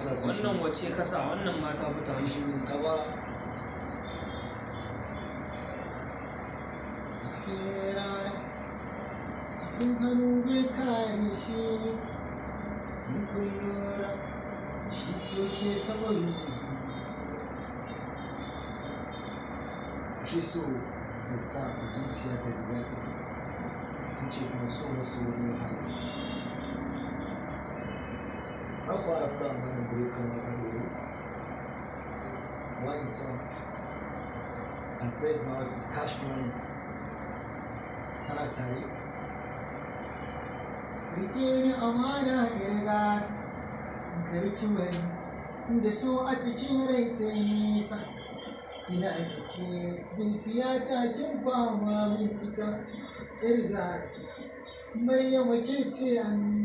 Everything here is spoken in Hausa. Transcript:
Wannan wace kasa, wannan mata fita. Shiru ka bara. Zafin rana, tafin hannu bai kare shi, in kun lura shi soke taɓa ruhi. Shi so ya sa zuciya ta ji daɗi, in ce kuma so maso wani wahala. An fara fara mana broken wata horo. Wine talk and praise now to cash money. Ana tare. Rike ni amana irgata, karki bari da so a cikin rai ta yi nisa. Ina da ke zuciya ta kin fama min ita irgata. Maryama ke ce an